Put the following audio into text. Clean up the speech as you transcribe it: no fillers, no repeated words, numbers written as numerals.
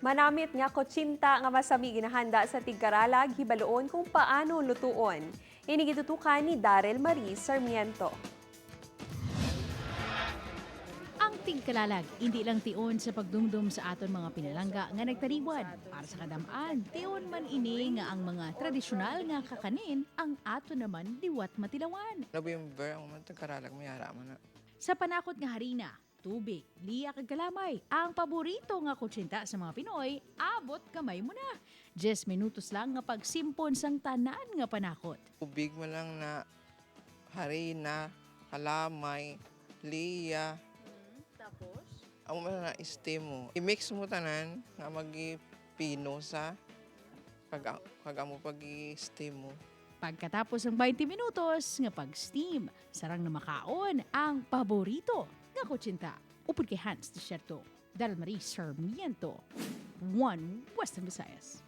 Manamit nga kutsinta nga masami ginahanda sa tigkaralag, hibaluon kung paano lutuon. Ini gitutukan ni Daryl Marie Sarmiento. Ang tigkalalag, hindi lang tion sa pagdumdum sa aton mga pinalangga nga nagtaliwad. Para sa kadam-an, tion man ini nga ang mga tradisyonal nga kakanin ang ato naman diwat matilawan. November, ang mga tagkaralag, mayara man na. Sa panakot nga harina, tubig, liya kag kalamay, ang paborito nga kutsinta sa mga Pinoy, abot kamay mo na. 10 minutos lang nga pagsimpon sang tanan nga panakot. Tubig mo lang na harina, kalamay, liya. Tapos? Amo man na steam mo. I-mix mo tanan nga magipino sa kag kag amo pag steam mo. Pagkatapos ng 20 minutos nga pag-steam, sarang na makaon ang paborito nga kutsinta. Upod kay Hans Desierto, Dalmarie Sarmiento, One Western Visayas.